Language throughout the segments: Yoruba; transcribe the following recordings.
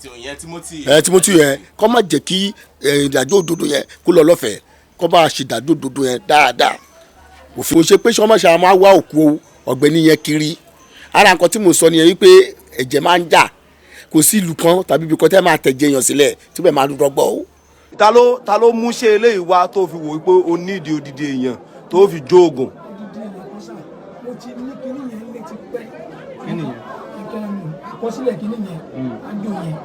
Ìyẹn Timothy. Ẹ Timothy yẹn, kó má jẹ́ kí ìdájọ́ òdodo yẹn kó lọ lọ́fẹ̀ẹ́, kó bá a ṣe ìdájọ́ òdodo yẹn dáadáa. Òfin kò ṣe pé sọ́mọ́ ṣe máa wá òkú ọ̀gbẹ́ni yẹn kiri. Ara nǹkan tí mo sọ nìyẹn wípé ẹ̀jẹ̀ máa ń jà. Kò sí ìlú kan tàbí ibi kan tẹ́ máa tẹ̀jẹ̀ èèyàn sílẹ̀ tí bẹ́ẹ̀ máa rọgbọ o. Ta ló mú ṣe eléyìí wá tó fi wò wípé o nídìí odidi èèyàn tó fi jó oògùn? Odidi èèyàn kan sà, mo ti ní kinní yẹn lé ti pẹ́. Kíni yẹn? Nǹkan àkọsílẹ̀ kinní yẹn, àjò yẹn,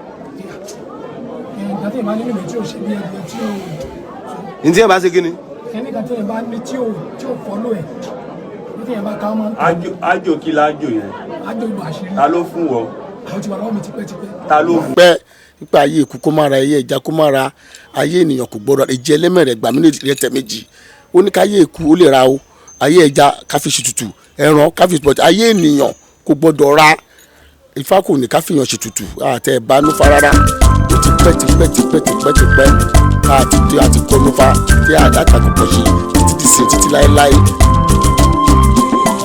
nǹkan tí ìbá nínú mi tí ò ṣe bí ẹni tí ò Ní tí ẹ bá ṣe kíni? Kíní kan tí ìbá ní tí ò follow ẹ̀ ní tí ìbá ká ọmọ ń tọ́. Ájò kí lájò yẹn? Àjò ìgbà àṣírí. Ta ló fún wọ? Àwọn ti wà lọ́wọ́ mi tipẹ́tipẹ́. Ta ló fún? Pẹ́ nípa ayé ikú kó má ra, ayé ẹja kó má ra, ayé ènìyàn kò gbọ́dọ̀ ẹjẹ ẹlẹ́mẹ̀rẹ̀ gbàmí rẹ̀tẹ̀ méjì. Ó ní káyé ikú ó lè ra o, ayé ẹja ká fi ṣètùtù, ẹran ká fi pọ̀, ayé ènìyàn kò gbọ́dọ̀ ra. Ifá kò ní ká fìyàn ṣètùtù àtẹ ìbánú fa rárá. Ó ti pẹ́ tipẹ́ tipẹ́ tipẹ́ tipẹ́ tá a ti tó a ti kọ́ nufa tí a dá takùkọ̀ ṣe títí di sin títí láéláé.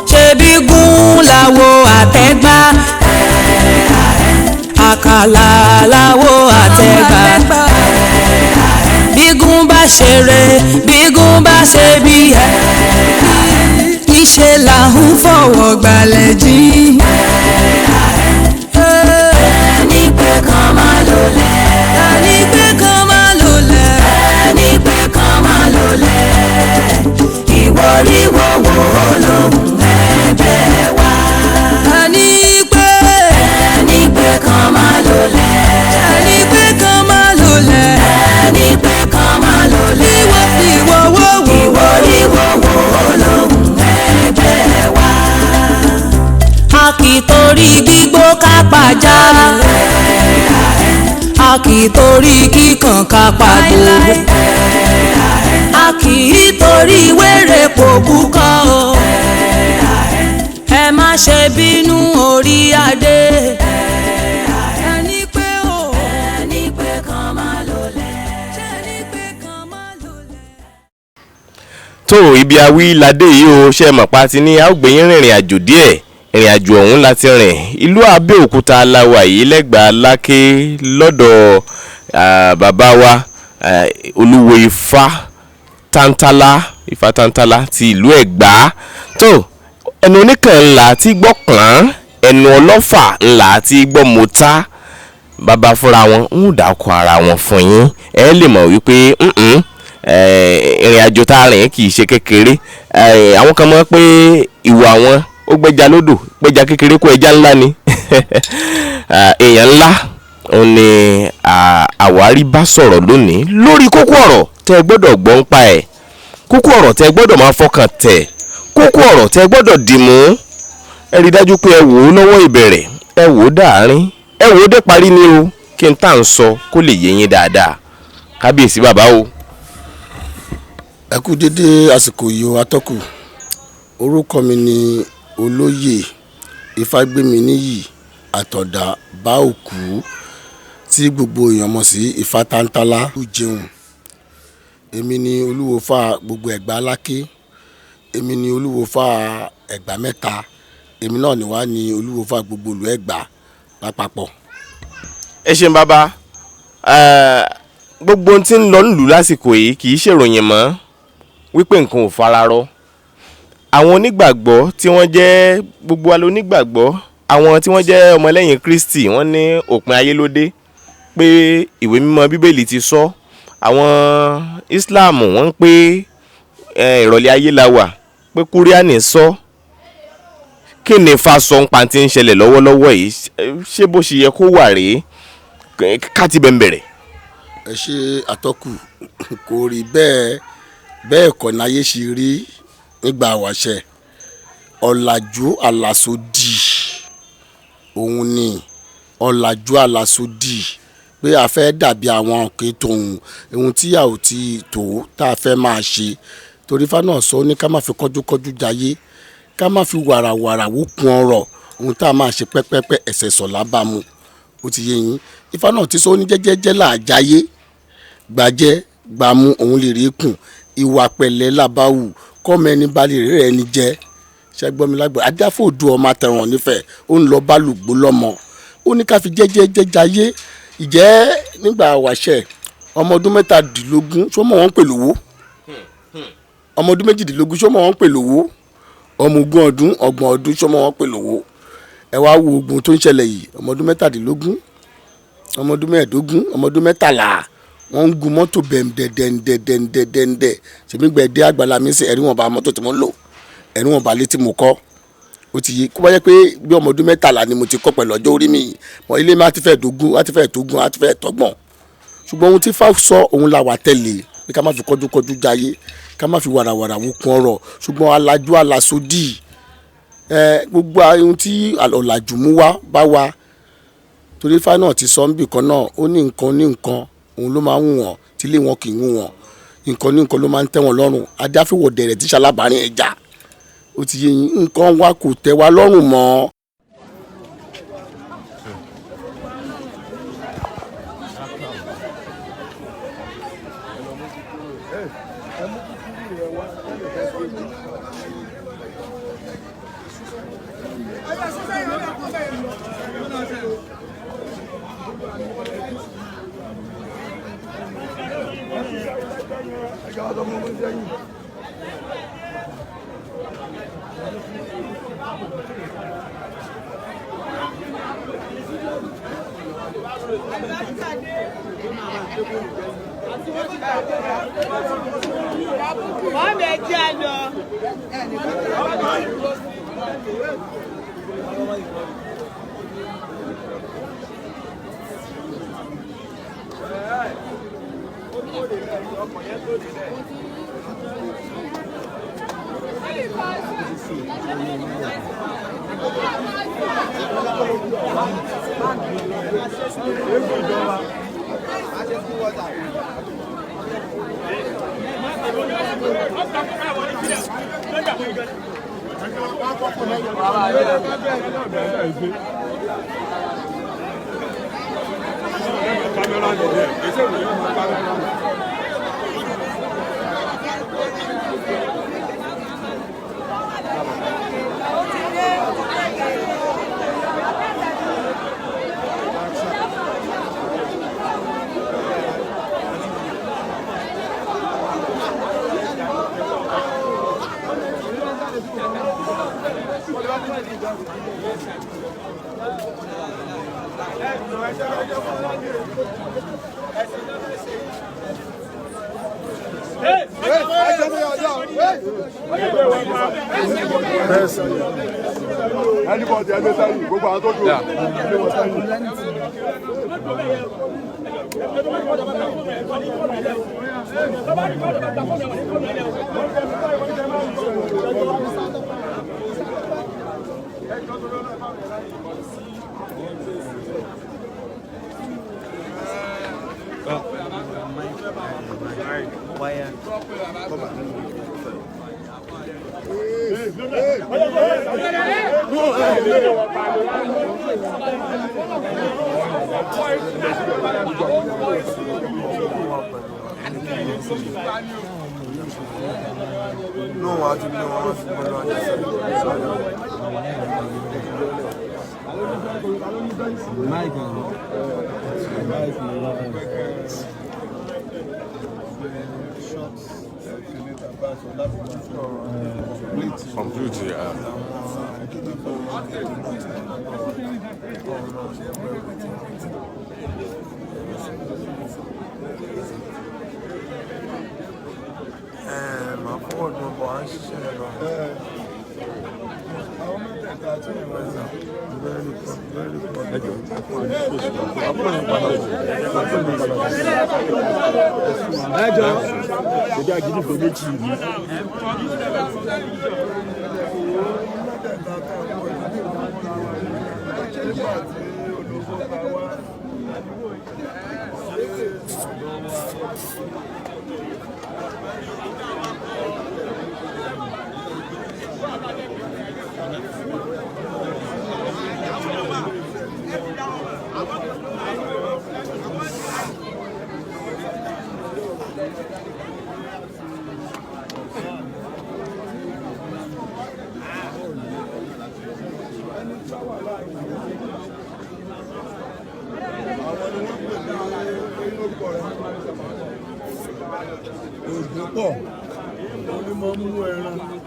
Ṣebí gún láwo àtẹ́gbá, àkàlà láwo àtẹ́gbá. Bígún bá ṣeré, bígún bá ṣe bí ẹ níṣẹ́ là ń fọwọ́ gbalẹ̀ jí. Ẹni pé kan máa lò lẹ̀. Ẹni pé kan máa lò lẹ̀. Ẹni pé kan máa lò lẹ̀. Ìwọ rí wọ́wọ́ lóhùn ẹgbẹ́ wa. Ẹni pé. Ẹni pé kan máa lò lẹ̀. Ẹni pé kan máa lò lẹ̀. Ẹni pé kan máa lò lẹ̀. Ìwọ ìwọ wọ́wọ́. Ìwọ rí wọ́wọ́ lóhùn ẹgbẹ́ wa. A kì í torí gbígbó ká pàjá, a kì í torí kíkàn ká pàgbó, a kì í torí wéré pòkú kan o. Ẹ má ṣe bínú orí adé. Ẹni pé o. Ẹni pé kan máa lò lẹ̀. Ẹni pé kan máa lò lẹ̀. Tó ibi awí ládé yìí o, ṣe mọ̀ pa ti ní a ó gbé yín rìnrìn àjò díẹ̀. Ìrìn àjò ọ̀hún láti rìn ìlú Abẹ́òkúta la wà yìí, lẹ́gbàá Láké, lọ́dọ̀ bàbá wa, Olúwo Ifá Tántálá, Ifá Tántálá ti ìlú Ẹ̀gbá. Tó ẹnu oníkan ńlá tí gbọ́ pọ́n, ẹnu ọlọ́fà ńlá tí gbọ́ mọ́tá. Bàbá fúnra wọn ń dàkọ ara wọn fún yín, ẹ lè mọ̀ wípé ìrìn àjò tá a rìn kì í ṣe kékeré. Àwọn kan mọ̀ pé ìwà wọn ó gbẹ́ja lódò, gbẹ́ja kékeré kó ẹja ńlá ni. Èèyàn ńlá òun ni àwárí bá sọ̀rọ̀ lónìí lórí kókó ọ̀rọ̀ tẹ́ ẹ gbọ́dọ̀ gbọ́ ń pa ẹ̀, kókó ọ̀rọ̀ tẹ́ ẹ gbọ́dọ̀ máa fọkàn tẹ̀, kókó ọ̀rọ̀ tẹ́ ẹ gbọ́dọ̀ dìmú. Ẹ rí i dájú pé ẹ wò ó lọ́wọ́ ìbẹ̀rẹ̀, ẹ wò ó dàárín, ẹ wò ó dé parí ni o, kí n tá à ń sọ kó lè yé yín dáadáa. Kábíyèsí bàbá o. Ẹ kú dédé àsìkò yìí o, atọ́kù. Orúkọ mi ni Olóyè Ifágbéminíyì Àtọ̀dá Báòkú, tí gbogbo èèyàn mọ̀ sí Ifá Tántálá. Ó jẹun. Èmi ni olúwo fa gbogbo Ẹ̀gbá Aláké, èmi ni olúwo fa Ẹ̀gbá mẹ́ta, èmi náà ni wá ní olúwo fa gbogbo ìlú Ẹ̀gbá lápapọ̀. Ẹ ṣeun bàbá. Gbogbo ohun tí ń lọ nílùú lásìkò yìí kì í ṣèròyìn mọ́ wípé nǹkan ò fararọ. Àwọn onígbàgbọ́ tí wọ́n jẹ́, gbogbo wa lónígbàgbọ́, àwọn tí wọ́n jẹ́ ọmọlẹ́yìn Kristi, wọ́n ní òpin ayé ló dé, pé ìwé mímọ́ Bíbélì ti sọ. Àwọn Islam wọ́n ń pé ìrọ̀lẹ́ ayé la wà, pé Kúríánì sọ. Kí ni Ifá sọ ń pa tí ń ṣẹlẹ̀ lọ́wọ́lọ́wọ́ yìí? Ṣé bó ṣe yẹ kó wà rèé? Ká ti bẹ̀ ń bẹ̀rẹ̀. Ẹ ṣe, àtọ́kù. Kò rí bẹ́ẹ̀. Bẹ́ẹ̀ kọ́ ní ayé ṣe rí nígbà wáṣẹ̀. Ọ̀làjú àlàsódì òun ni ọ̀làjú àlàsódì, pé a fẹ́ dàbí àwọn òkè tòun, ohun tí a ò tí tó tá a fẹ́ máa ṣe. Torí Ifá náà sọ, ó ní ká má fi kánjúkánjú jayé, ká má fi wàràwàrà wókun ọrọ̀, ohun tá a máa ṣe pẹ́pẹ́pẹ́ ẹ̀sẹ̀ sọ̀lá bá mu. Ó ti yé yín. Ifá náà ti sọ, ó ní jẹ́jẹ́jẹ́ là á jayé, gbàjẹ́ gbàmú òun lè rí kùn, ìwà pẹ̀lẹ́ làbáwù, kọ́mọ ẹni balẹ̀ rẹ̀ ẹni jẹ́. Ṣẹ́gbọ́n mi lágbọ̀n adáfòdù ọmọ àtẹ̀wọ̀n nífẹ̀ẹ́, ó ń lọ bálùgbó lọ́mọ. Ó ní ká fi jẹ́jẹ́jẹ́ jayé. Ìjẹ́ nígbà wàṣẹ ọmọ ọdún 17 ṣó mọ̀ wọ́n ń pè lówó, ọmọ ọdún 18 ṣó mọ̀ wọ́n ń pè lówó, ọmọ 20 ọdún 30 ọdún ṣó mọ̀ wọ́n ń pè lówó. Ẹ wá wo ogun tó ń ṣẹlẹ̀ yìí, ọmọ ọdún 17, ọmọ ọdún 15, ọmọ ọdún 13 wọ́n ń gun mọ́tò bẹ̀ǹdẹ̀dẹ̀ǹdẹ̀dẹ̀ǹdẹ̀. Ṣèmi gbẹ̀dẹ́ àgbàlá mi sí ẹ̀rí wọn bá mọ́tò tí mo ń lò, ẹ̀rí wọn bá létí mo kọ́. Ó ti yé kó bá jẹ́ pé bí ọmọ ọdún 13 ni mo ti kọ́ pẹ̀lú ọjọ́ orí mi, mọ ilé mi á ti fẹ́ dógún, á ti fẹ́ tógún, á ti fẹ́ tọ́gbọ̀n. Ṣùgbọ́n ohun tí Ifá sọ òun la wà tẹ̀lé, pé ká má fi kọ́júkọ́jú jayé, ká má fi wàràwàrà wokun ọ̀rọ̀. Ṣùgbọ́n alájú alásòdì, gbogbo ohun tí ọ̀làjú mú wá bá wa, torí Ifá náà ti sọ níbì kan náà, ó ní nǹkan ní nǹkan òun ló máa ń wù wọ́n, tí ilé wọn kì í wù wọ́n, nǹkan ní nǹkan ló máa ń tẹ́ wọn lọ́rùn. Adáfíwọ̀dẹ̀rẹ̀ tí ṣalábàárín ẹja, ó ti yé yín, nǹkan wa kò tẹ́ wa lọ́rùn mọ́. Anybody ẹgbẹ́ sẹ́yìn gbogbo àwọn tó dùn ẹgbẹ́ wọn sẹ́yìn. Complete, yeah. Ògùn pọ̀ onímọ̀ mú ẹran tí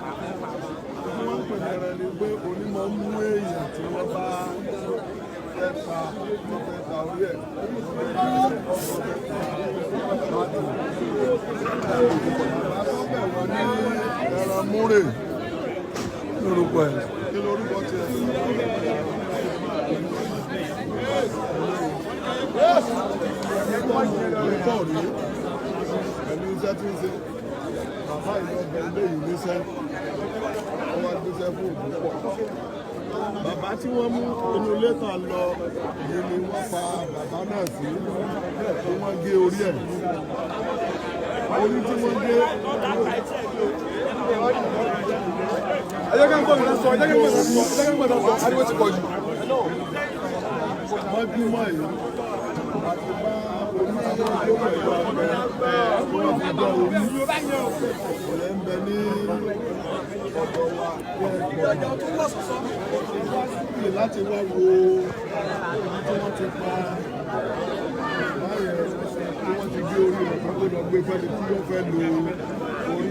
wọ́n ń pè ní ẹran ni pé onímọ̀ mú èèyàn tí wọ́n bá fẹ́ pa, wọ́n fẹ́ ta orí ẹ̀, wọ́n fẹ́ ta bàbá tó bẹ̀ wọ́n ní ẹran múrè Lórúkọ ẹ̀. Kí lorúkọ tiẹ̀? Pọ̀ rí pẹ̀lú iṣẹ́ tí ń ṣe bàbá yìí lọ bẹ ilé yìí níṣẹ́, wọ́n wá gbéṣẹ́ fún ògùn pọ̀. Bàbá tí wọ́n mú inú ilé kan lọ yìí ni wọ́n pa bàbá náà sí, tí wọ́n gé orí ẹ̀. Orí tí wọ́n gé. Ẹ jẹ́ ká ń gbọ́ mi sọ, ẹ jẹ́ ká ń gbọ́ mi sọ, ẹ jẹ́ ká ń gbọ́ mi sọ, ariwo ti pọ̀ jù. Mọ́júmọ́ yìí àti bá orí tí wọ́n jó pẹ̀lú abẹ tí wọ́n fi gbọ́ orí ìyẹn ń bẹ ní ọ̀dọ̀ wa ní láti wá wo ibi tí wọ́n ti pa báyẹn, tí wọ́n ti gé orí rẹ̀ kan tó lọ gbé fẹ́ni tí ó fẹ́ lo orí.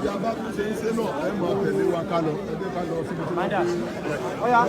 Bí a bá tún ṣe ń ṣe náà, ẹ máa tẹ̀lé wa ká lọ, ẹ jẹ́ ká lọ síbi tí wọ́n gbé.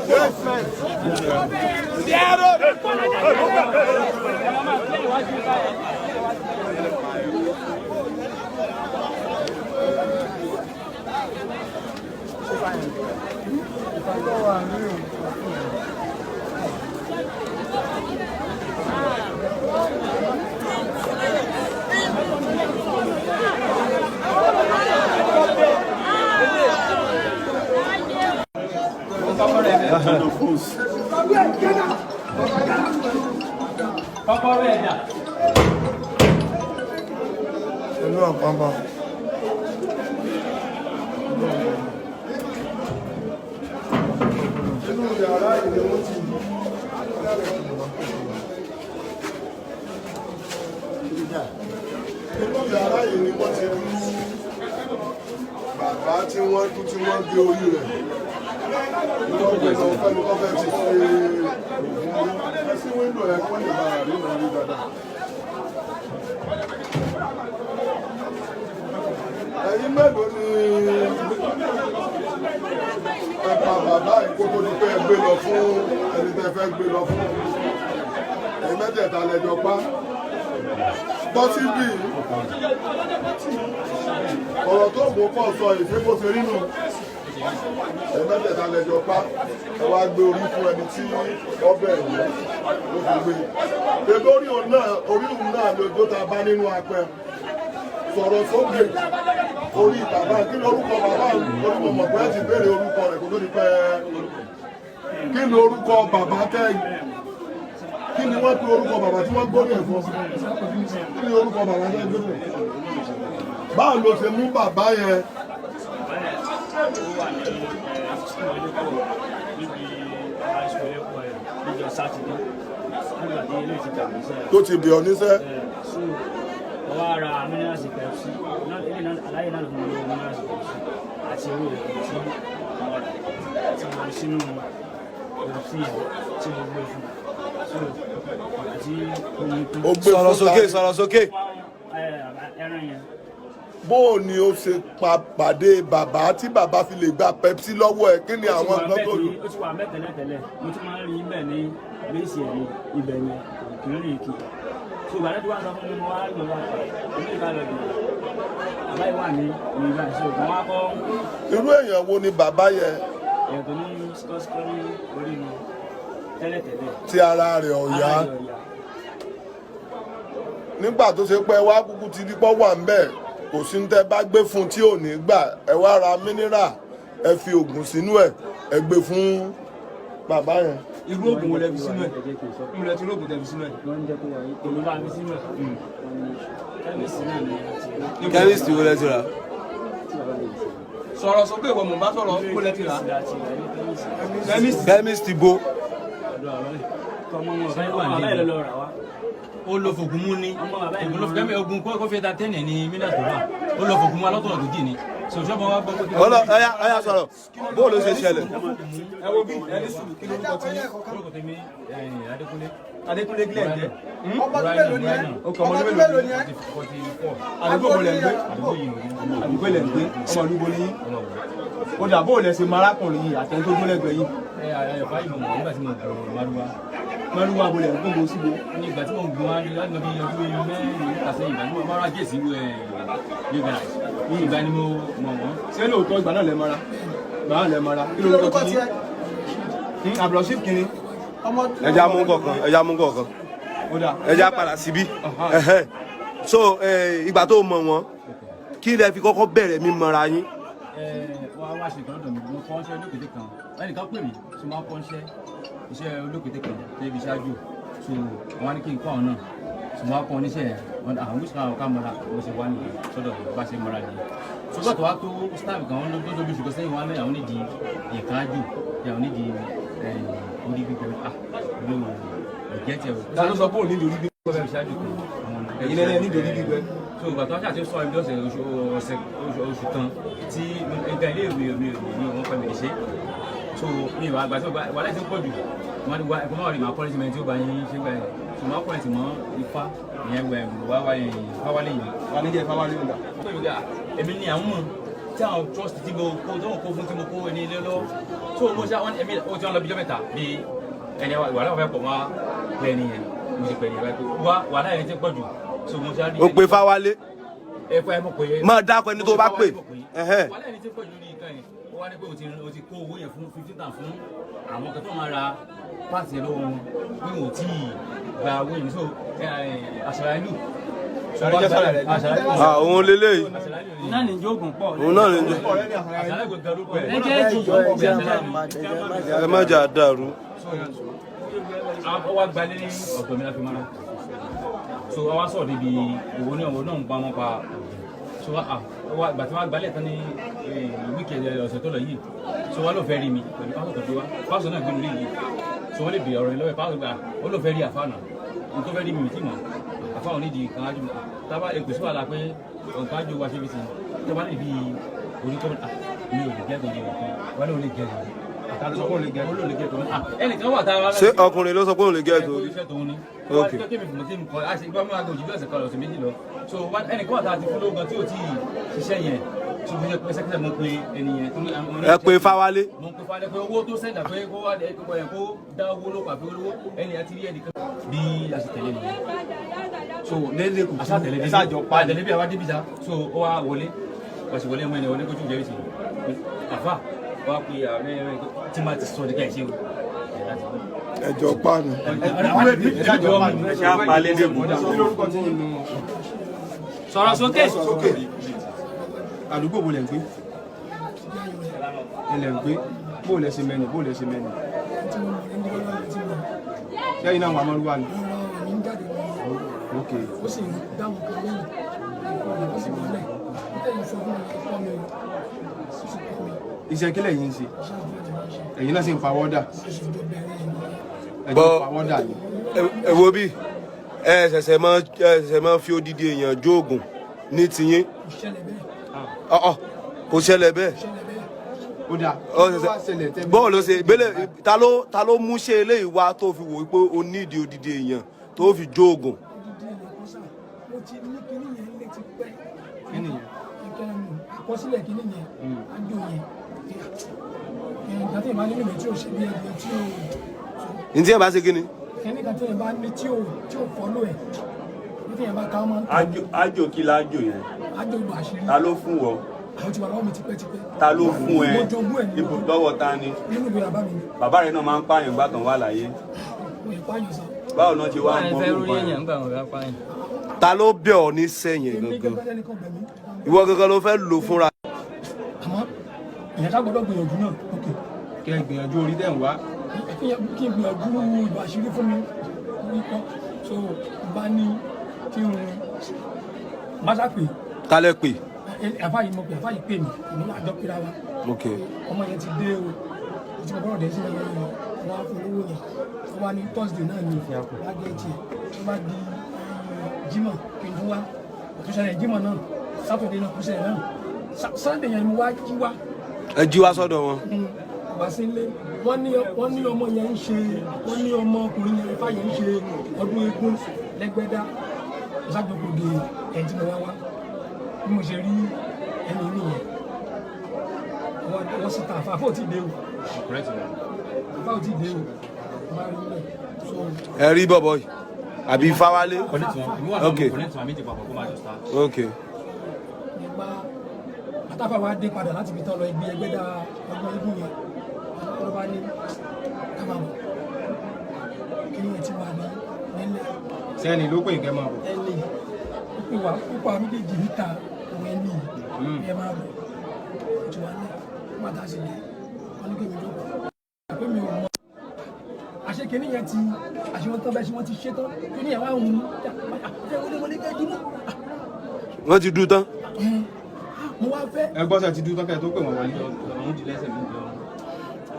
Kọ́kọ́rọ́ ẹ̀ dà. Pẹ̀lú àpamọ́. Inú yàrá yìí ni wọ́n ti inú yàrá yìí ni wọ́n ti rú bàbá tí wọ́n kú, tí wọ́n gé orí rẹ̀. Wọ́n gbé lọ fẹ́ni tó fẹ́ ti ṣe òògùn owó sí wíńdò ẹ̀ kó lè bá rí náà rí dáadáa. Ẹ̀yin mélòó ni ẹ pa bàbá yìí kó tó di pé ẹ gbé lọ fún ẹni tẹ́ fẹ́ gbé lọ fún? Ẹ̀yin mẹ́tẹ̀ẹ̀ta lẹ́jọ́ pa bọ́ síbí. Ọ̀rọ̀ tó mú pọ̀ sọ ìṣe bó ṣe rí nù. Ẹ̀yin mẹ́tẹ̀ẹ̀ta lẹ́jọ́ pa, ẹ wá gbé orí fún ẹni tí ọbẹ̀ ẹ̀yẹ ló fi gbé ebi orí òun náà, orí òun náà lójó ta bá nínú apẹ. Sọ̀rọ̀ sókè. Orí bàbá, kí ni orúkọ bàbá? Orí mo mọ̀ pé ẹ ti béèrè orúkọ rẹ̀ kó tó di pẹ́. Kí ni orúkọ bàbá tẹ́? Kí ni wọ́n pe orúkọ bàbá tí wọ́n gbórí ẹ̀ fún? Kí ni orúkọ bàbá tẹ́ gbórí ẹ̀? Báwo ló ṣe mú bàbá yẹn? Ó wà ní school ẹlẹ́kọ̀ọ́, níbi school ẹlẹ́kọ̀ọ́ ẹ̀ níjọ́ Sátidé, nígbà tí ilé ti dàgbé sẹ́yìn. Tó ti bẹ̀ ọ́ níṣẹ́. So mo wá ra minerals Pepsi náà, ilé náà aláyé náà ló fún mi lówó minerals Pepsi àti owó rẹ̀ tí mo rà, tí mo rí sínú Pepsi yẹn tí mo gbé fún un. So àti omi tán. Ó gbé Sọ̀rọ̀ fún sókè, ta? Sọ̀rọ̀ sókè. Ẹran yẹn. Bó o ni ó ṣe pa pàdé bàbá tí bàbá fi lè gba Pepsi lọ́wọ́ ẹ̀? Kí ni Ó ti àwọn wà nǹkan bẹ́ẹ̀ tó lò? Ó ti wà bẹ́ẹ̀ tẹ́lẹ̀tẹ́lẹ̀, mo tún máa ń rí bẹ́ẹ̀ ní bẹ́ẹ̀sì ẹ̀ ní ibẹ̀ yẹn, kò kí ń rìn kì. So ìgbà tó wá sọ fún mi, mo wá lọ wá ilé ìbá lọ bìí, bàbá yìí wà ní ìlú ìbá, so mo wá kọ́. Irú èèyàn wo ni bàbá yẹn? Èèyàn tó ní sikọ́sikọ́ ní orí mi tẹ́lẹ̀tẹ́lẹ̀. Tí ara rẹ̀ ọ̀yá. Ara rẹ̀ ọ̀yá. Nígbà tó ṣe pé wá kúkú ti dípọ́ wà ń bẹ̀, kò sí ní tẹ́ bá gbé fún tí ò ní gbà. Ẹ wá ra mineral, ẹ fi oògùn sínú ẹ̀, ẹ gbé fún bàbá yẹn. Irú oògùn wo lẹ fi sínú ẹ̀? Irú lẹ ti rí oògùn tẹ fi sínú ẹ̀? Wọ́n ń jẹ́ kó wáyé èmi bá mi sínú ẹ̀, chemist náà ni àti Chemist wo lẹ ti rà? Tí bàbá mi sè. Sọ̀rọ̀ sókè, ìwọ mò ń bá sọ̀rọ̀, kó lẹ ti rà? Àti ìrẹ̀lẹ̀ chemist. Chemist. Chemist bo? Ọ̀dọ̀ àwọn ọmọ wọn, ọmọ bàbá yìí lọ rà wá. Ó lọ fògùn mú ní Ọmọ bàbá yìí ògùn ló fi kẹ́mi ogun kó fi ta tẹ́nì ní mílíọ̀nù tó wà, ó lọ fògùn mú alọ́tọ̀nà tó jì ní sọ̀tún wa gbọ́ pé. Ọlọ ọyá ọyá, sọ̀rọ̀, bó ló ṣe ṣẹlẹ̀? Ẹ wo bí ẹni sùn, kí lórúkọ ti yín? Orúkọ tèmi Adékúnlé. Adékúnlé kílẹ̀ jẹ́. Ọmọ ọdún mélòó ni ẹ́? Ọmọ ọdún mélòó ni ẹ́? 44. Àdúgbò wo lẹ̀ ń gbé? Àdúgbò yìí ni. Àdúgbò lẹ̀ ń gbé. Ọmọ àdúgbò ni yín. Ó dà bó lẹ ṣe mọ arákùnrin yìí àtẹni tó gbólẹ́gbẹ̀ẹ́ yìí. Ẹ ayọ̀fá yìí mo mọ̀ nígbà tí mo gùn márúwá. Márúwá bo lẹ̀ ń gbóngbó síbo. Ní ìgbà tí mo gùn wá láti lọ bí ọdún mẹ́rin mẹ́ta sẹ́yìn, ìgbà tí mo márúwá gèsì ẹ̀ ní garage. Ní ìgbà ni mo mọ̀ wọ́n. Ṣé lóòótọ́ ìgbà náà lẹ mọ́ra? Ìgbà náà lẹ mọ́ra. Kí lorúkọ ti yín? Abdulrasheed kìíní. Ẹja mú kọ̀ọ̀kan, ẹja mú kọ̀ọ̀kan. Ó dà. Ẹja padà síbí. Ẹhẹ́. So ìgbà tó mọ̀ wọ́n, kí lẹ fi kọ́kọ́ bẹ̀rẹ̀ mímọ̀ra yín? Ẹ wá wá ṣe nǹkan lọ́dọ̀ mi, mo kọ́ iṣẹ́ olókèté kan. Ẹnìkan pè mí, so máa kọ́ iṣẹ́ olókèté kan tó ibi ṣáájú. So wọ́n á ní kí n kọ́ àwọn náà. So wọ́n á kọ́ oníṣẹ́ yẹn, wọ́n àwọn oníṣẹ́ àwọn ká mọ́ra, mo ṣe wá nìyẹn sọ́dọ̀ mi, bá ṣe mọ́ra nìyẹn. So gbà tó wá tó staff kan, wọ́n ló tó bí oṣù kan sẹ́yìn, wọ́n á ní àwọn nídìí ìkájú, àwọn nídìí orí gbígbẹ. Ah, mi ò jẹ́ tiẹ̀ o. Ta ló sọ pé òun nídìí orí gbígbẹ? Ṣáájú kan. Ẹ̀yin lẹ́lẹ́ nídìí orí gbígbẹ. So ìgbà tó wá ṣàtúnṣe sọ ibi ọ̀sẹ̀ oṣù ọ̀sẹ̀ oṣù kan tí nǹkan ilé ìwé mi ò ní wọ́n pẹ́ mi lè ṣe. So mi ìwà àgbà tí wà láti ń pọ̀ jù, wọ́n ní wá ẹ̀kọ́ máa rí màá kọ́lé símẹ́ntì ó bá yín ṣe gbà yẹn. So màá kọ́lé tì mọ́ ifá ìyẹn wẹ̀ wá wá yẹn fáwálé yẹn. Wà ní jẹ́ fáwálé ń dà. Èmi ni àwọn mọ̀ tí àwọn trust tí mo kó tó ń kó fún tí mo kó ní ilé lọ. So mo ṣe àwọn èmi ó ti wọn lọ bí jọ́ mẹ́ta bí ẹni wàhálà fẹ́ pọ̀ wá pẹ́ nìyẹn, mo ṣe pẹ́ nìyẹn wá wàhálà yẹn ti pọ̀ jù. So mo ṣe á rí Ó pe Fáwálé. Ẹ fọ ẹ mọ̀ pé. Máa dákọ ẹni tó bá pè. Ẹhẹ́. Wàhálà ẹni tí pọ̀ jù lórí nǹkan yẹn, ó wá ní pé o ti kó owó yẹn fún 15,000 fún àwọn kan tó máa ra páàtì yẹn lọ́wọ́ wọn, pé wọn ò tí ì gba owó yẹn. So àṣàrà ìlú. Ah, òun leléyìí. Náà ní jóògùn pọ̀. Òun náà ní jó. Àṣàrà ìlú gan ló pẹ̀. Ẹ jẹ́ ìjọ. Ẹ má jà dàrú. Ó wá gbalé ní ọ̀dọ̀ mi láfi mara. So àwa sọ̀rọ̀ débi òwò náà, òwò náà ń pa wọn pa. So wá ìgbà tí wọ́n gbalẹ̀ tán ní wíkẹ̀ndì ọ̀sẹ̀ tó lọ yìí, so wá ló fẹ́ rí mi pẹ̀lú pásọ̀ tó gbé wá. Pásọ̀ náà gbé lórí yìí, so wọ́n lè bèèrè ọ̀rọ̀ yẹn lọ́wọ́ ẹ̀. Pásọ̀ gbà ó ló fẹ́ rí àfa náà, n tó fẹ́ rí mi mi tí mọ̀ àfa òní di nǹkan ájú tábà èkó sí wàhálà pé nǹkan ájú wa ṣe fi sìn tó bá lè fi orí tó mi ò lè gẹ́ tó yẹ wọ́n lè gẹ́ Ta ló sọ pé òun lè gẹ́? tó lè gẹ́ tó ẹnìkan wà tá a wá. Ṣé ọkùnrin ló sọ pé òun lè gẹ́ tó? Iṣẹ́ tòun ni. Ok. Wọ́n ti kémi tí mo kọ́ àṣẹ ìgbà mú aago òjì bí ọ̀sẹ̀ kan lọ ọ̀sẹ̀ méjì lọ. So ẹnìkan wà tá a ti fún lóògùn tí ò tí ì ṣiṣẹ́ yẹn. So mo ṣe pé sẹ́kẹ́sẹ̀ mo pe ẹni yẹn. Ẹ pe Fáwálé. Mo pe Fáwálé pé owó tó sẹ́ńdà pé kó wá kó dá owó ló pàfi olówó ẹni àti rí ẹnìkan. Bí a ṣe tẹ̀lé nìyẹn. So lélẹ̀ kù. A ṣá tẹ̀lé Ẹ ṣáà jọ pa. Tẹ̀lé bí a wá débi sa. So ó wá wọlé. Wọ́n sì wọlé mọ́ ẹni wọlé kójú jẹ́rìí sí. Àfà wá pe àwọn ẹni tí máa ti sọ ní ká ẹ̀ ṣe o. Ẹjọ páànù. Ẹ ṣáà jọ pa. Ẹ ṣe àpalẹ̀ dẹ́kun. Kí lorúkọ ti yín? Sọ̀rọ̀ sókè. Àdúgbò wo lẹ̀ ń gbé? Ẹ lẹ̀ ń gbé. Bó lẹ ṣe mẹ́ni? Bó lẹ ṣe mẹ́ni? Tí mo mọ̀ ní ọlọ́run tí mo Sẹ́yìn náà wà mọ́rúwá ni. rọ mi ń jáde lọ. Ok. Ó sì ń dáhùn kan lẹ́yìn, ó sì wọlé tẹ́yìn sọ fún mi, ẹ̀kọ́ mi ó sì kọ́ mi. Iṣẹ́ kílẹ̀ yìí ń ṣe? Iṣẹ́ àfáà ni wọ́n ṣe. Ẹ̀yin náà sì ń fa wọ́dà. Ó sì jọ bẹ̀rẹ̀ ẹ̀ nìyẹn. Ẹ jọ Bọ́ fa wọ́dà ni. ẹ wo bí ẹ ṣẹ̀ṣẹ̀ máa fi odidi èèyàn jóògùn ní tiyín. Kò ṣẹlẹ̀ bẹ́ẹ̀. Ọ̀ọ́ kò ṣẹlẹ̀ bẹ́ẹ̀. Kò ṣẹlẹ̀ bẹ́ẹ̀. Ó dà. Ó Kí ló wá ṣẹlẹ̀ tẹ́ bọ́ọ̀ ló ṣe bẹ́lẹ̀ ta ló mú ṣe eléyìí wá tó fi wò pé o nídìí odidi èèyàn tó fi jóògùn? Odidi èèyàn kan sáà, mo ti ní kinní yẹn lé ti pẹ́. Kí nìyẹn? Nǹkan àkọsílẹ̀ kinní yẹn, ájò yẹn, nǹkan tí ìbá nínú mi tí ò ṣe bí ẹni tí ò Ní tí ẹ bá ṣe kí ni? Kinní kan tí ìbá ní tí ò fọ́lọ́ ẹ̀ ní tí ìbá ká ọmọ ń tẹ̀. Ájò kí lájò yẹn? Ájò ìlú àṣírí. Ta ló fún wọ? Àwọn ti wà lọ́wọ́ mi tipẹ́tipẹ́. Ta ló fún ẹ? Mo jogún ẹ̀ Ibù lọ́wọ́ ta ni? Nínú ìwé bàbá mi ni. Bàbá rẹ náà máa ń pààyàn gbà tán wà láyé. Mo yẹ pààyàn sá. Báwo náà ṣe wá Wọ́n mọ fẹ́ orúkọ rí yẹn? èèyàn nígbà wọn bá pààyàn. Ta ló bẹ̀ ọ́ ní sẹ́yìn Èmi gangan? gẹ́gẹ́ lẹ́nìkan bẹ̀ mí. Ìwọ gangan ló fẹ́ lò fúnra. Àmọ́ ìyẹn ká gbọ́dọ̀ gbìyànjú náà. Ok. Kẹ́ ẹ gbìyànjú orí tẹ̀ ń wá. Kí n gbìyànjú ìlú àṣírí fún mi orí kọ́. So bá ní kí n bá sá pè. Ta lẹ pè? Àfáà yìí mo pè, àfáà yìí pè mí, èmi náà àjọ pera wa. Ok. Ọmọ yẹn ti dé o, tí mo gbọ́dọ̀ dé sí ẹ̀rọ yẹn, wọ́n á fún olówó yẹn. Wọ́n wá ní Thursday náà ni wọ́n á gé tiẹ̀. Tó bá di Jímọ̀ kí n tún wá. Òtúnṣe yẹn Jímọ̀ náà, Saturday náà, òtúnṣe yẹn náà. Sunday yẹn mo wá jí wá. Ẹ jí wá sọ́dọ̀ wọn. Ìgbà Bá sí ilé, wọ́n ní ọmọ yẹn ń ṣe, wọ́n ní ọmọkùnrin yẹn, ifá yẹn ń ṣe ọdún eégún lẹ́gbẹ́dá. Ìṣàjọpọ̀ de ẹni tí mo wá wá, bí mo ṣe rí ẹni nìyẹn. Wọ́n sì ta àfa, àfọ̀ ò tí ì dé o, àfa ò tí ì dé o, bá rí bẹ́ẹ̀ so. Ẹ rí bọ̀bọ̀ yìí àbí Fáwálé? Ok, ok. Nípa àtàfà wa dé padà láti ibi tán lọ ibi ẹgbẹ́dá ọdún eégún yẹn, ló bá ní ká máa bọ̀, kí ni ẹ ti wà ní nílẹ̀. Sẹ́ni ló pè kẹ́ máa bọ̀. Ẹni ó pè wá, ó pa méjèèjì níta òun, ẹni yìí ẹ máa bọ̀, ó ti wà ní wọ́n ta sí dé. Wọ́n ní kémi jókòó pé mi ò mọ àṣẹ kìíní yẹn ti àṣẹ wọn tán bẹ́ẹ̀ ṣe wọ́n ti ṣe tán, kìíní yẹn wá ń hun ṣe wọlé wọlé kẹ́ dínú. Wọ́n ti dú tán. Mo wá fẹ́. Ẹ gbọ́, sẹ́ ti dú tán kẹ́ tó pè wọ́n wọlé?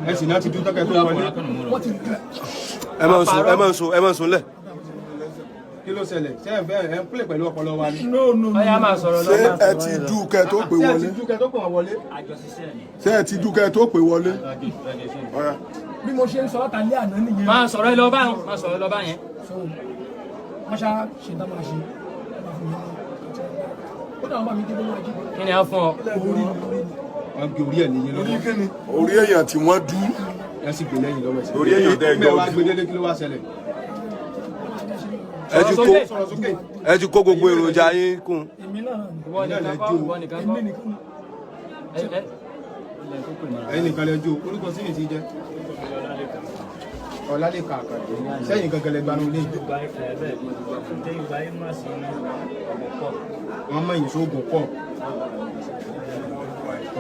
Ẹ sì náà ti dú tán kẹ́ tó wọlé. Wọ́n ti dú. Ẹ máa ń sùn, ẹ máa ń sùn, ẹ máa ń sùn lẹ̀. Kí ló ṣẹlẹ̀? Ṣé ẹ fẹ́ ẹ ń pèlè pẹ̀lú ọpọlọ wa ni? No, no, no. Ọyá, máa sọ̀rọ̀ lọ. Ṣé ẹ ti dú kẹ́ tó pè Ṣé ẹ wọlé? ti dú kẹ́ tó pè wọ́n wọlé? Ṣé ẹ ti dú kẹ́ tó pè wọlé? Ọ̀yá. Bí mo ṣe ń sọ látàlẹ́ àná nìyẹn. Máa sọ̀rọ̀ ẹ lọ báyìí, máa sọ̀rọ̀ lọ báyẹn. So wọ́n ṣá ṣe ń tá máa ṣe, wọ́n máa fún mi ní ó dà, wọ́n bá mi dé bóyá ajínigbé. Kí ni a fún ọ? Orí orí ni. Wọ́n gé orí ẹ̀ níyìn lọ́wọ́. Orí èèyàn tí wọ́n dú. Ẹ sì gbé lẹ́yìn lọ́wọ́ ẹ̀sìn. Orí èèyàn tẹ́ ẹ gbé gbọ́ wá gbé délé, kí ló wá ṣẹlẹ̀? Ẹ ti kó Sọ̀rọ̀ sókè. Ẹ ti kó gbogbo èròjà yín kún. Èmi náà ni. Ìwọ nìkan kọ́, ìwọ nìkan Èmi kọ́. nìkan ni. Ẹ ẹ ilẹ̀ tó pè mọ́ra. Ẹ̀yin nìkan lẹ jó. Orúkọ sí yìí ti jẹ́ Ọlálẹ́kan Àkàndé. Sẹ́yìn gangan lẹ gbanú ilé? Wọ́n mọ̀ yín sóògùn pọ̀.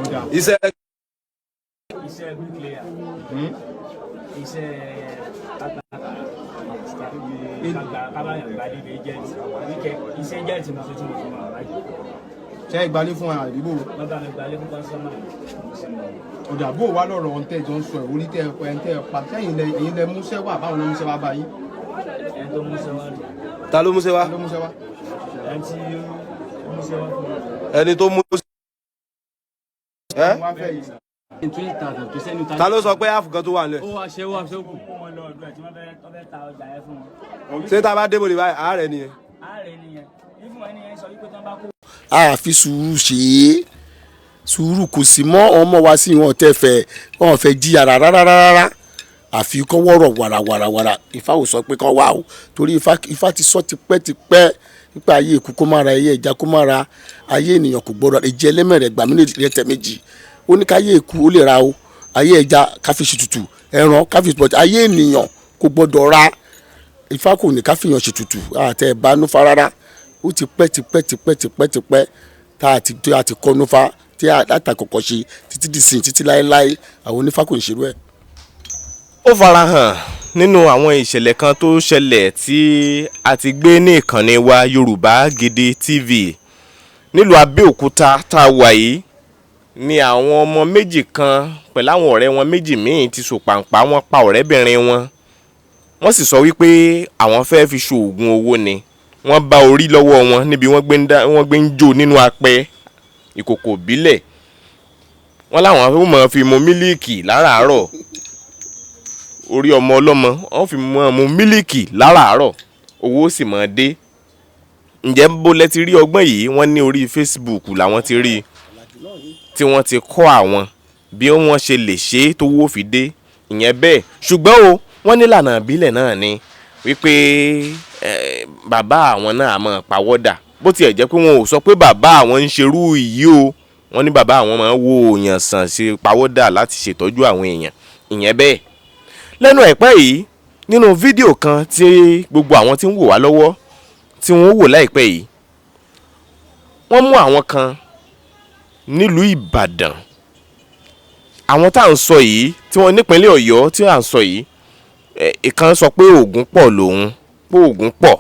Ọ̀dà. Iṣẹ́ Iṣẹ́ bricklayer, iṣẹ́ kátàkárà, kábàyàn gbadé jẹ́ẹ̀tì, iṣẹ́ jẹ́ẹ̀tì mo ṣe tí mo fi mọ̀ báyìí. Ṣé ìgbálé fún àdìbò? Wọ́n bá mi gbalé fún kọ́sọ́mà, mo sì mọ̀. Ọ̀dà, bó wà lọ́rọ̀ ọ̀hún tẹ́ jọ ń sọ ẹ̀, orí tẹ́ ẹ tẹ́ ẹ pa sẹ́yìn lẹ, ẹ̀yin lẹ múṣẹ́ wà, báwọn ló múṣẹ́ wá bá yín? Ẹni tó múṣẹ́ wá rè. Ta ló múṣẹ́ wá? Ló múṣẹ́ wá. Ẹni tí ó múṣẹ́ wá fún mi. Ẹni tó mú ẹ. Wọ́n á fẹ́ yìí. Ta ló sọ pé áàfù kan tó wà nílẹ̀? Ó wá ṣe, ó wá ṣe kù. Kó wọn lọ ọdún ẹ̀ tí wọ́n fẹ́ ta ọjà yẹn fún wọn. Ṣé tá a bá débòde báyìí, àárẹ̀ nìyẹn? Àárẹ̀ nìyẹn, ìfún ẹni yẹn sọ wípé tí wọ́n bá kó A fi sùúrù ṣe é, sùúrù kò sí mọ́. Ọmọ wa sí wọn tẹ́ fẹ́, wọn fẹ́ jìyà rárá rárá rárá, àfi kọ́ wọ́rọ̀ wàràwàràwàrà. Ifá ò sọ pé kọ́ wá o, torí Ifá ti sọ tipẹ́tipẹ́ nípa ayé ikú kó má ra, ayé ẹja kó má ra, ayé ènìyàn kò gbọ́dọ̀ ẹjẹ ẹlẹ́mẹ̀rẹ̀ gbàmí rẹ̀ méjì. Ó ní káyé ikú ó lè ra o, ayé ẹja káfí ṣètùtù, ẹran káfí ṣètùtù, ayé ènìyàn kò gbọ́dọ̀ ra. Ifá kò ní káfíyàn ṣètùtù àtẹ ìbánúfà rárá. Ó ti pẹ́ tipẹ́ tipẹ́ tipẹ́ tipẹ́ tá a ti kọ́ núfà tí a látàkọ́kọ́ ṣe títí di sìn, títí láéláé, àwọn onífá kò ní ṣerú ẹ̀. Ó farahàn nínú àwọn ìṣẹ̀lẹ̀ kan tó ṣẹlẹ̀ tí a ti gbé ní ìkànnì wa Yorùbá Gidi TV nílùú Abẹ́òkúta tá a wà yìí ni àwọn ọmọ méjì kan pẹ̀lú àwọn ọ̀rẹ́ wọn méjì míì ti sòpàǹpà, wọn pa ọ̀rẹ́bìnrin wọn. Wọ́n sì sọ wípé àwọn fẹ́ẹ́ fi ṣoògùn owó ni. Wọ́n bá orí lọ́wọ́ wọn níbi wọ́n gbé ń dá- wọ́n gbé ń jó nínú apẹ ìkòkò ìbílẹ̀. Wọ́n láwọn ó máa fi mu mílíìkì láràárọ̀. Orí ọmọ ọlọ́mọ wọ́n fi máa mu mílíìkì láràárọ̀, owó sì máa dé. Ǹjẹ́ bó lẹ ti rí ọgbọ́n yìí? Wọ́n ní orí Facebook làwọn ti rí i tí wọ́n ti kọ́ àwọn bí wọ́n ṣe lè ṣe é tówó fi dé. Ìyẹn bẹ́ẹ̀. Ṣùgbọ́n o, wọ́n nílànà ìbílẹ̀ náà ni wípé bàbá àwọn náà máa pawọ́dà, bó tiẹ̀ jẹ́ pé wọn ò sọ pé bàbá àwọn ń ṣerú yìí o. Wọ́n ní bàbá àwọn máa ń wo èèyàn sàn, ṣe pawọ́dà láti ṣètọ́jú àwọn èèyàn. Ìyẹn bẹ́ẹ̀. Lẹ́nu àìpẹ́ yìí, nínú fídíò kan tí gbogbo àwọn tí ń wò wá lọ́wọ́ tí wọ́n wò láìpẹ́ yìí, wọ́n mú àwọn kan nílùú Ìbàdàn. Àwọn tá à ń sọ yìí tí wọ́n nípínlẹ̀ Ọ̀yọ́ tí à ń sọ yìí, ìkan sọ pé oògùn pọ̀ lòun, pé oògùn pọ̀,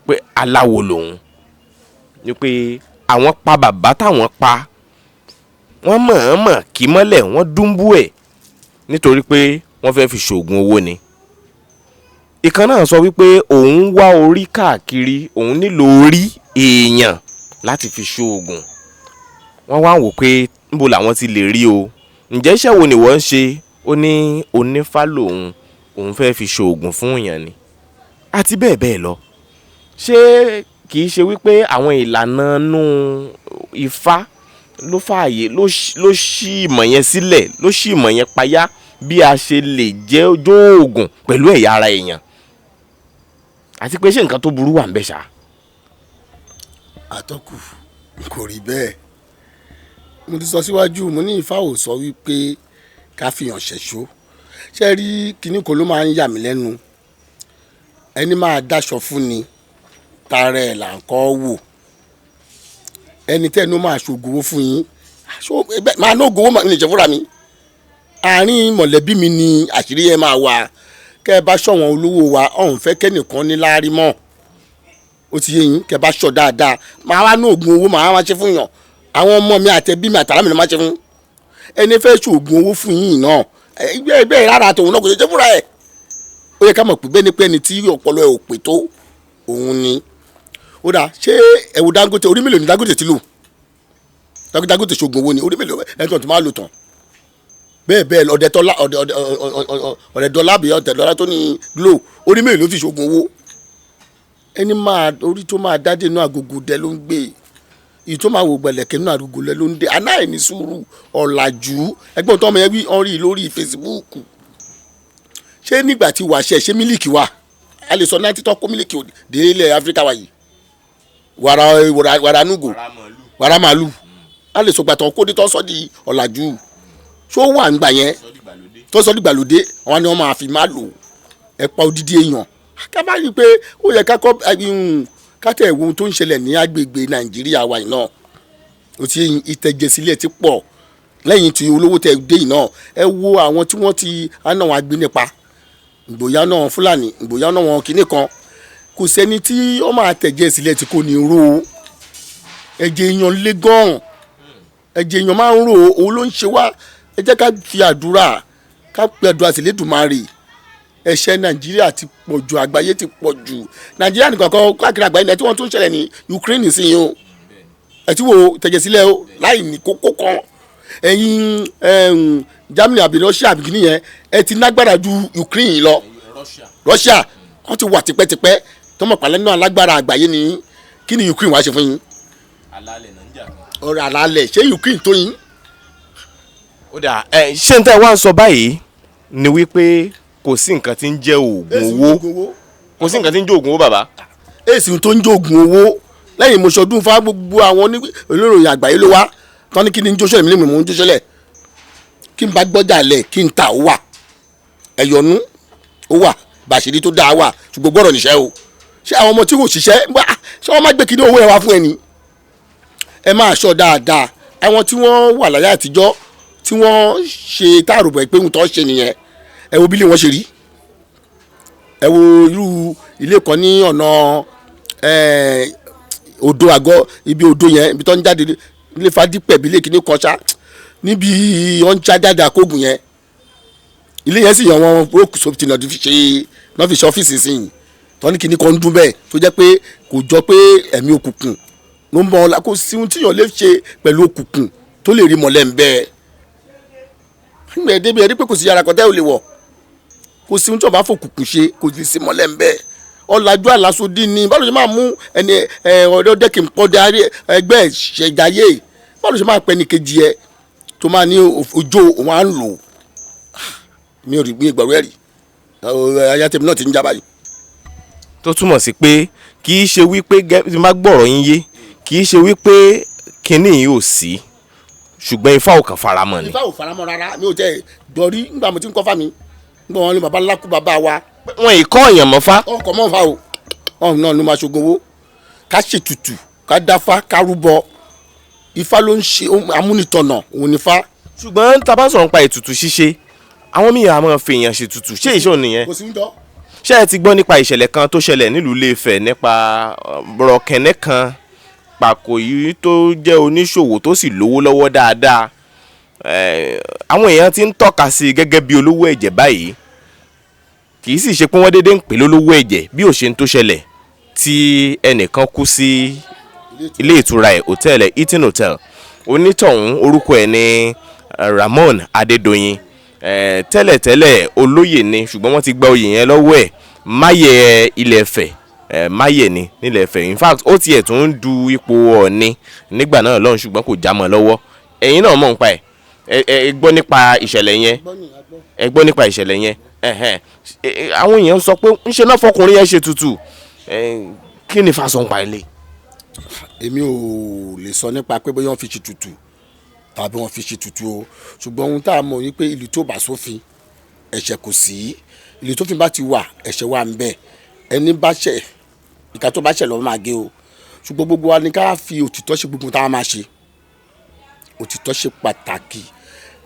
pé aláwo lòun, ni pé àwọn pa bàbá táwọn pa, wọ́n mọ̀ọ́mọ̀ kì í mọ́lẹ̀, wọ́n dúnbú ẹ̀ nítorí pé wọ́n fẹ́ fi ṣoògùn owó ni. Ìkan náà sọ wípé òun wá orí káàkiri, òun nílò orí èèyàn láti fi ṣoògùn. Wọ́n wá wò pé níbo làwọn ti lè rí o. Ǹjẹ́ iṣẹ́ wo ni wọ́n ń ṣe? Ó ní onífá lòun, òun fẹ́ fi ṣoògùn fún èèyàn ni, àti bẹ́ẹ̀ bẹ́ẹ̀ lọ. Ṣé kì í ṣe wípé àwọn ìlànà nú Ifá ló fààyè, ló ṣí ìmọ̀ yẹn sílẹ̀, ló ṣí ìmọ̀ yẹn payá bí a ṣe lè jẹ́ jóògùn pẹ̀lú ẹ̀yà ara èèyàn? Àti pé ṣé nǹkan tó burú wà ń bẹ̀ ṣá? Àtọ́kù, kò rí bẹ́ẹ̀. Mo ti sọ síwájú, mo ní Ifá ò sọ wípé ká fìyàn ṣẹ̀ṣó. Ṣé rí kinní kan ló máa ń yà mí lẹ́nu? Ẹni máa dáṣọ fún ni, tara ẹ̀ là ń kọ́ wò. Ẹni tẹ́ ẹnu máa ṣògùn owó fún yín, máa ná ògùn owó ní ìṣẹ́ fúnra mi. Àárín mọ̀lẹ́bí mi ni àṣírí yẹn máa wà. Kẹ́ ẹ bá ṣọ̀wọ́n olówó wa, ọ̀hún fẹ́ kẹ́nìkan ní láárí mọ́. Ó ti yé yín, kẹ́ ẹ bá ṣọ̀ dáadáa, máa wá ná ògùn owó, máa wá ṣe fún yàn. Àwọn ọmọ mi àtẹbí mi àtàrà mi ló máa ṣe fún. Ẹni fẹ́ ṣògùn owó fún yín náà, ẹgbẹ́ rárá tòun náà kò ṣe ṣe fúnra ẹ̀. Ó yẹ ká mọ̀ pé bẹ́ẹ̀ ni pé ẹni tí ọpọlọ ẹ̀ ò pé tó òun ni. Ó dà, ṣé ẹ wo Dangote? Orí mélòó ni Dangote ti lò? Dangote ṣògùn owó ni, orí mélòó ẹni tó ti máa lò tán? Bẹ́ẹ̀ bẹ́ẹ̀, ọ̀dẹ̀tọ́lá, ọ̀dẹ̀dọ́lá àbí ọ̀dẹ̀dọ́lá tó ní Glo, orí mélòó ló fi ṣògùn owó? Ẹni máa orí tó máa dádé inú àgògò dẹ ló ń gbé, èyí tó máa wò gbẹ̀lẹ̀kẹ́ inú àgògò dẹ ló ń dé. Aláìní sùúrù, ọ̀làjú. Ẹgbọ́n tó ọmọ yẹn wí, wọ́n rí lórí Facebook. Ṣé nígbà tí wàṣẹ ṣé mílíkì wà? A lè sọ náà títọ́ kó mílíkì dé ilẹ̀ Áfíríkà wa yìí, wàrà wàrà núgò, wàrà màlúù, a lè sọ gbàtàn kó dé tó sọ di ọ̀làjú. Ṣó wà ńgbà yẹn tó sọ dìgbàlódé? Àwọn ni wọ́n máa fi máa lò ẹ̀pa odidi èèyàn. Ká bá rí i pé ó yẹ ká kọ́ ká tẹ̀ wo ohun tó ń ṣẹlẹ̀ ní agbègbè Nàìjíríà wa yìí náà. Ó ti ìtẹ̀jẹ̀sílẹ̀ ti pọ̀ lẹ́yìn tí olówó tẹ dé yìí náà. Ẹ wo àwọn tí wọ́n ti aná wọn agbé nípa ìgbòyà náà, Fúlàní ìgbòyà náà, wọn kìíní kan. Kò sẹ́ni tí ó máa tẹ̀jẹ̀ sílẹ̀ tí kò ní ro. Ẹ̀jẹ̀ èèyàn lé gan-an, ẹ̀jẹ̀ èèyàn máa ń ro. Òun ló ń ṣe wá. Ẹ jẹ́ ká fi àdúrà, ká pe àdúrà sí Elédùmarè. Ẹ̀ṣẹ̀ Nàìjíríà ti pọ̀ jù, àgbáyé ti pọ̀ jù. Nàìjíríà nìkan kan, káàkiri àgbáyé ní ẹ tí wọ́n tún ṣẹlẹ̀ ní Ukraine sí yìí o. Ẹ ti wo tẹ̀jẹ̀ sílẹ̀ o láì ní kókó kan. Ẹ̀yin Germany àbí Russia àbí kìíní yẹn, ẹ ti nágbára ju Ukraine lọ. Russia wọ́n ti wà tipẹ́tipẹ́, tọmọ pàlẹ́ náà alágbára àgbáyé ni. Kí ni Ukraine wá ṣe fún yín? Ọ̀rọ̀ àlàálẹ̀, ṣé Ukraine tó yín? Ó dà, ẹ ṣé n tẹ́ wá ń sọ báyìí ni wípé kò sí nǹkan tí ń jẹ́ oògùn owó? Kò sí nǹkan tí ń jẹ́ oògùn owó, bàbá? Èsì tó ń jẹ́ oògùn owó, lẹ́yìn mo ṣọdún fún gbogbo àwọn oníròyìn àgbáyé ló wá tán ní kí ni ń jóṣẹ́lẹ̀ mi lè mọ̀ ń jóṣẹ́lẹ̀. Kí n bá gbọ́jà lẹ̀, kí n ta, ó wà, ẹ̀yọ̀nú ó wà, bàṣírí tó dáa wà, ṣùgbọ́n gbọ́dọ̀ níṣẹ́ o. Ṣé àwọn ọmọ tí kò ṣiṣẹ́, ṣé wọ́n má gbé kíní owó ẹ wá fún ẹni? Ẹ máa ṣọ́ dáadáa. Àwọn tí wọ́n wà láyé àtijọ́ tí wọ́n ṣe táàrùbọ̀ pé ohun tó ń ṣe nìyẹn, ẹ wo bí ilé wọn ṣe rí. Ẹ wo irú ilé kan ní ọ̀nà odò àgọ́, ibi odò yẹn, ibi tó ń jáde ilé Fadípẹ̀, bí ilé kìíní kan ṣá, níbi wọ́n ń já jáde àkógùn yẹn. Ilé yẹn sì yàn wọn rókù sófin náà fi ṣe náà fi ṣe ọ́fíìsì sí yìí. Tọ́ ní kíní kan ń dún bẹ́ẹ̀ tó jẹ́ pé kò jọ pé ẹ̀mí òkùnkùn ló ń bọ̀ ọ́. Kò sí ohun tíyàn lè ṣe pẹ̀lú òkùnkùn tó lè rí mọ̀lẹ́ ń bẹ́ẹ̀. Nígbà ẹ̀ débi ẹ̀ rí pé kò sí yàrá kan tẹ́ ò lè wọ̀. Kò sí ohun tí wọ́n bá fòkùnkùn ṣe, kò lè sí mọ̀lẹ́ ń bẹ́ẹ̀. Ọ̀làjú àlàsódì ni. Báwo ló ṣe máa mú ẹni ẹ ọ̀dọ́ dẹ́kì pọ́dẹ ẹgbẹ́ ṣẹ̀jáyé? Báwo ló ṣe máa pẹ́ ní kejì ẹ tó máa ní ọjọ́ òun á ń lò? Mi ò rí gbé ìgbàrú ẹ̀rí ayá tèmi náà ti ń já báyìí. Tó túmọ̀ sí pé kì í ṣe wípé tí n bá gbọ́rọ̀ yín yé, kì í ṣe wípé kinní yìí ò sí, ṣùgbọ́n Ifá ò kàn faramọ́ ni. Ifá ò faramọ́ rárá. Mi ò tẹ́ dọ̀rí nígbà mo ti ń kọ́ fá mi nígbà wọn ni baba ńlá kú baba wa. Wọn ì kọ́ èèyàn mọ́ fá. Ọkọ̀ mọ́ fa o, ọ̀hún náà ló máa ṣogun owó. Ká ṣètùtù, ká dáfá, ká rúbọ. Ifá ló ń ṣe amúnitọ̀nà, òun ni fá. Ṣùgbọ́n tá a bá sọ̀rọ̀ nípa ètùtù ṣíṣe, àwọn míì á máa fi èèyàn ṣètùtù. Ṣé ìṣó nìyẹn? Kò sí ń jọ. Ṣé ẹ ti gbọ́ nípa ìṣẹ̀lẹ̀ kan tó ṣẹlẹ̀ nílùú Ilé-Ifẹ̀ nípa bọ̀rọ̀kẹ̀nẹ̀ kan pàkó yìí tó jẹ́ oníṣòwò tó sì lówó lọ́wọ́ dáadáa? Àwọn èèyàn ti ń tọ́ka sí i gẹ́gẹ́ bí olówó ẹ̀jẹ̀ báyìí. Kì í sì ṣe pé wọ́n déédéé ń pè lólówó ẹ̀jẹ̀ bí ò ṣe ń tó ṣẹlẹ̀ tí ẹnìkan kú sí ilé ìtura ẹ̀, hòtẹ́ẹ̀lì Hilton Hotel. Onítọ̀hún, orúkọ ẹ̀ ní Ramon Adédoyin. Tẹ́lẹ̀tẹ́lẹ̀ olóyè ni, ṣùgbọ́n wọ́n ti gba oyè yẹn lọ́wọ́ ẹ̀. Máyẹ̀ Ilẹ̀ Ifẹ̀, máyẹ̀ ni nílẹ̀ Ifẹ̀. In fact, ó tiẹ̀ tún ń du ipò Ọọ̀ni nígbà náà lọ́hùn, ṣùgbọ́n kò já mọ́ lọ́wọ́. Ẹ̀yin náà mọ̀ nípa ẹ̀, ẹ gbọ́ nípa ìṣẹ̀lẹ̀ yẹn, ẹ gbọ́ nípa ìṣẹ̀lẹ̀ yẹn. Ẹ̀hẹ́n. Àwọn èèyàn sọ pé ńṣe náà fọkùnrin yẹn ṣe tutù. Kí ni Fásọ̀npa ilé? Èmi ò lè sọ nípa pé bóyá wọ́n fi ṣe tutù tàbí wọ́n fi ṣe tutù o, ṣùgbọ́n ohun tá a mọ̀ wípé ìlú tó bá sófin, ẹ̀ṣẹ̀ kò sí. Ìlú tó fi bá ti wà, ẹ̀ṣẹ̀ wà ń bẹ. Ẹni bá ṣẹ̀, ìka tó bá ṣẹ̀ lọ́wọ́ máa gé o. Ṣùgbọ́n gbogbo wa ni ká fi òtítọ́ ṣe gbogbo tá a máa ṣe. Òtítọ́ ṣe pàtàkì.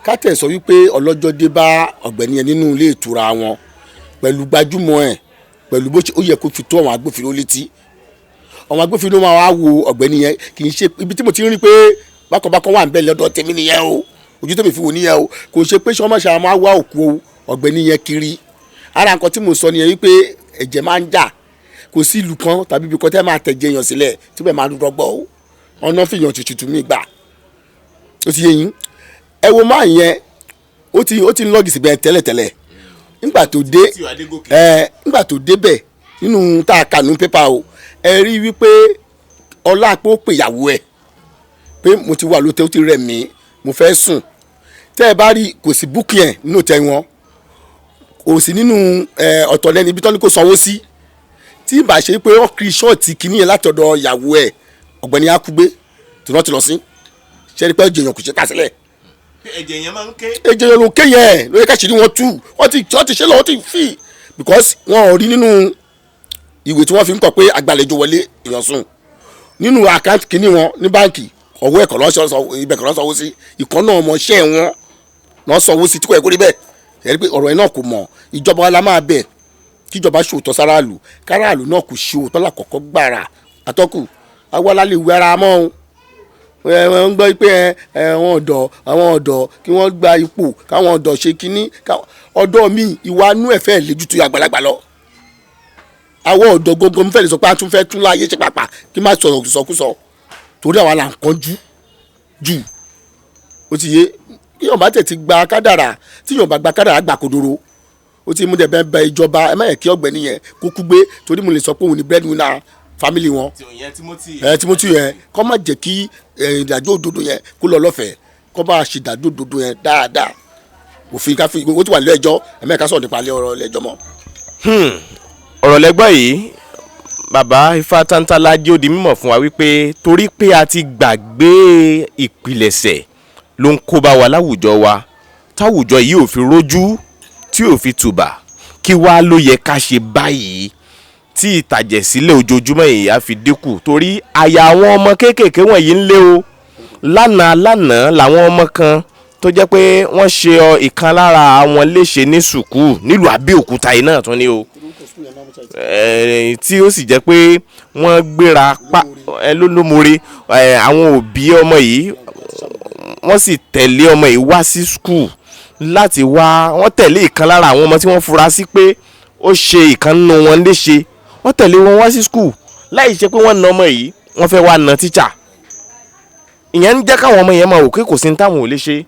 Ká tẹ̀ sọ wípé ọlọ́jọ́ dé bá ọ̀gbẹ́ni yẹn nínú ilé ìtura wọn pẹ̀lú gbajúmọ̀ ẹ̀, pẹ̀lú bó ṣe ó yẹ kó fi tó àwọn agbófinró létí. Àwọn agbófinró máa wá wo ọ̀gbẹ́ni yẹn. Kì í ṣe ibi tí mo ti ń rí pé bákanbákan wà ń bẹ lọ́dọ̀ tèmi nìyẹn o, ojú tèmi fi wò nìyẹn o. Kò ṣe pé sọmọ ṣe máa wá òkú ọ̀gbẹ́ni yẹn kiri. Ara nǹkan tí mo sọ nìyẹn wípé ẹ̀jẹ̀ máa ń jà. Kò sí ìlú kan tàbí ibi kan tẹ́ máa tẹ̀jẹ̀ yàn sílẹ̀ tí bẹ́ẹ̀ máa rọgbọ o. Ọ̀nà fìyàn tuntun mi gbà, ó ti yé yín. Ẹ wo máa yẹn, ó ti ń lọ́ọ̀gì síbẹ̀ tẹ́lẹ̀tẹ́lẹ̀. Nígbà tó dé ẹ, nígbà tó débẹ̀ nínú tá a kà nínú pépà o, ẹ rí wípé ọlá pé ó pè ìyàwó ẹ̀ pé mo ti wà lóte, ó ti rẹ̀ mí, mo fẹ́ sùn. Tẹ́ ẹ bá rí, kò sí booking ẹ̀ nínú tẹ́ wọn, kò sí nínú ọ̀tọ̀ lẹ́ni ibi tó ní kó sanwó sí. Tí ìbá ṣe pé wọ́n kiri ṣọ́ọ̀tì kìíní yẹn láti ọ̀dọ̀ ìyàwó ẹ̀, ọ̀gbẹ́ni akúgbé tí wọ́n ti lọ sí. Ṣe é pé jèèyàn kò ṣe ká sílẹ̀? Ẹ̀jẹ̀ yẹn máa ń ké. Ẹ̀jẹ̀ yẹn ló ké yẹn ló yẹ ká ṣe ní wọ́n tú. Wọ́n ti ṣe lọ, wọ́n ti fi, because wọ́n ò rí nínú ìwé tí wọ́n fi ń kọ pé agbàlejò wọlé, èèyàn sùn nínú àkáǹtì kìíní wọn ní báǹkì. Ọwọ́ ẹ̀kọ́ lọ́sọ̀ ibẹ̀ kọ́ lọ́sọ̀wọ́ sí ìkànnà ọmọọṣẹ́ wọn lọ́sọ̀wọ́ sí tí kò yẹ kó rí bẹ́ẹ̀. Ẹ rí pé ọ̀rọ̀ yẹn náà kò mọ̀. Ìjọba wa la máa bẹ̀ kíjọba ṣòótọ́ sáràlú, káràlú náà kò ṣe òótọ́ lákọ̀ọ́kọ́ gbàrà. Àtọ́kù àwa la lè wí ara mọ́ o. Ẹ ń gbọ́ pé ẹ àwọn ọ̀dọ́ kí wọ́n gba ipò, káwọn ọ̀dọ́ ṣe kínní. Ọ̀dọ́ mi, ìwà inú ẹ̀ fẹ́ lè ju tó àgbàlagbà lọ. Àwọn ọ̀dọ́ gógó ń fẹ́ lè sọ pé a tún fẹ́ tún láyé ṣe pàpà kí má sọ̀rọ̀ sọkúsọ, torí àwa là ń kánjú jù. Ó ti yé kí yọ̀ǹba tẹ̀ ti gba kádàrà, tí yọ̀ǹba gba kádàrà gbà kodoro. Ó ti mú dẹ̀ bẹ́ẹ̀ bẹ ìjọba, ẹ má yẹ kí ọ̀gbẹ́ni yẹn kó kú gbé, torí mo lè sọ pé òun ni breadwinner family wọn. Ẹ Timothy yẹn, kọ́ má jẹ́ kí ìdájọ́ òdodo yẹn kó lọ lọ́fẹ̀ẹ́, kọ́ bá ṣe ìdájọ́ òdodo yẹn dáadáa. Òfin káfí ó ti wà nílé ẹjọ́, ẹ̀mẹ́ka sọ̀rọ̀ nípa ilé ọ̀rọ̀ ilé ẹjọ́ mọ́. Ọ̀rọ̀ lẹ́gbọ́n yìí, bàbá Ifá Tántálá jẹ́ ó di mímọ̀ fún wa wípé torí pé a ti gbàgbé ìpìlẹ̀ṣẹ̀ ló ń kó bá wa láwùjọ wa, táwùjọ yìí ò fi rójú, tí ò fi tùbà. Kí wá ló yẹ ká ṣe báyìí tí ìtàjẹ̀sílẹ̀ ojoojúmọ́ yìí á fi dínkù? Torí àyà àwọn ọmọ kéékèèké wọ̀nyí ń lé o. Lánàá lánàá làwọn ọmọ kan tó jẹ́ pé wọ́n ṣe ọ ìkan lára àwọn léṣe ní sùkúù nílùú Àbẹ́òkúta yìí náà tún ní o, tí ó sì jẹ́ pé wọ́n gbéra pa ẹ lólómore. Àwọn òbí ọmọ yìí, wọ́n sì tẹ̀lé ọmọ yìí wá sí school láti wá. Wọ́n tẹ̀lé ìkan lára àwọn ọmọ tí wọ́n fura sí pé ó ṣe ìkan nínú wọn léṣe, wọ́n tẹ̀lé wọn wá sí school láì ṣe pé wọ́n na ọmọ yìí, wọ́n fẹ́ wá na tíṣà. Ìyẹn ń jẹ́ káwọn ọmọ yẹn máa wò pé kò sí ní táwọn ò lè ṣe.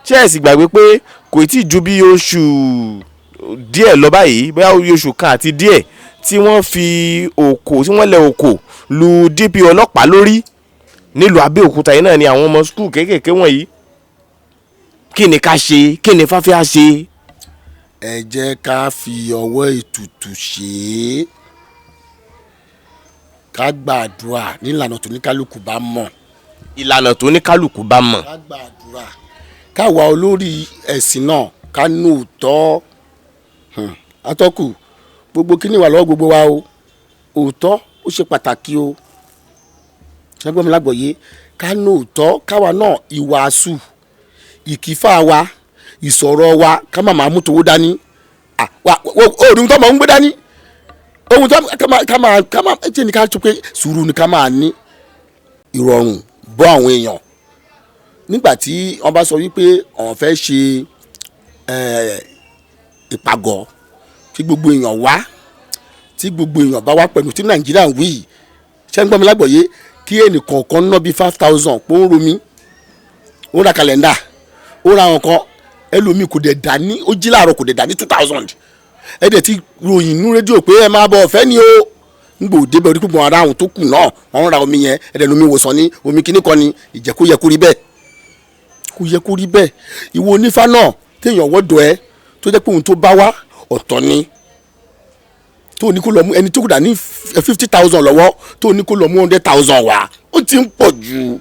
Ṣé ẹ sì gbàgbé pé kò tí ì ju bí oṣù díẹ̀ lọ báyìí, bóyá oṣù kan àti díẹ̀, tí wọ́n fi òkò, tí wọ́n lẹ òkò lu DPO ọlọ́pàá lórí nílùú Abẹ́òkúta yìí náà ni, àwọn ọmọ school kéékèèké wọ̀nyí? Kí ni ká ṣe? Kí ni fáfíà ṣe? Ẹ jẹ́ ká fi ọwọ́ ètùtù ṣe é, ká gbàdúrà nílànà tó ní kálukú bá mọ̀. Ìlànà tó ní kálukú bá mọ̀. Ká gbàdúrà, káwa olórí ẹ̀sìn náà ká ní òótọ́. Atọ́kù, gbogbo kíní wà lọ́wọ́ gbogbo wa o. Òótọ́ ó ṣe pàtàkì o. Ṣẹ́gbọ́n mi lágbọ̀ọ́yé, ká ní òótọ́, káwa náà ìwàásù ìkífà wa, ìsọ̀rọ̀ wa, ká má máa mú towó dání. Ohun tó máa ń gbé dání, ohun tó ká máa ẹ jẹ́ ní ká tó pé sùúrù ni ká máa ní ìrọ̀rùn bọ́ àwọn èèyàn. Nígbà tí wọ́n bá sọ wípé àwọn fẹ́ ṣe ìpàgọ́, kí gbogbo èèyàn wá, tí gbogbo èèyàn bá wá pẹ̀lú tí Nàìjíríà ń wí yìí, ṣé ń gbọ́ mi lágbọ̀ọ́yé, kí ẹnì kọ̀ọ̀kan ná bíi 5,000 pé ó ń romi, ó ń ra kàlẹ́ndà, ó Ó ra àwọn kan, ẹlòmíì kò dẹ̀ dá ní, ó jí láàárọ̀ kò dẹ̀ dá ní 2,000. Ẹ dẹ̀ ti ròyìn nú rédíò pé ẹ máa bọ̀, ọ̀fẹ́ ni o. Ń gbò débẹ̀, orí púpọ̀ ara àwọn tó kù náà wọ́n ń ra omi yẹn. Ẹ dẹ̀ lómi ìwòsàn ní omi kíní kan ni ìjẹ́. Kó yẹ kó rí bẹ́ẹ̀, kó yẹ kó rí bẹ́ẹ̀. Ìwọ onífá náà téèyàn wọ́dọ̀ ẹ, tó jẹ́ pé ohun tó bá wá ọ̀tọ̀ ni, tó ní kó lọ mú ẹni tó kù dà ní 50,000 lọ́wọ́, tó ní kó lọ mú 100,000 wá, ó ti ń pọ̀ jù.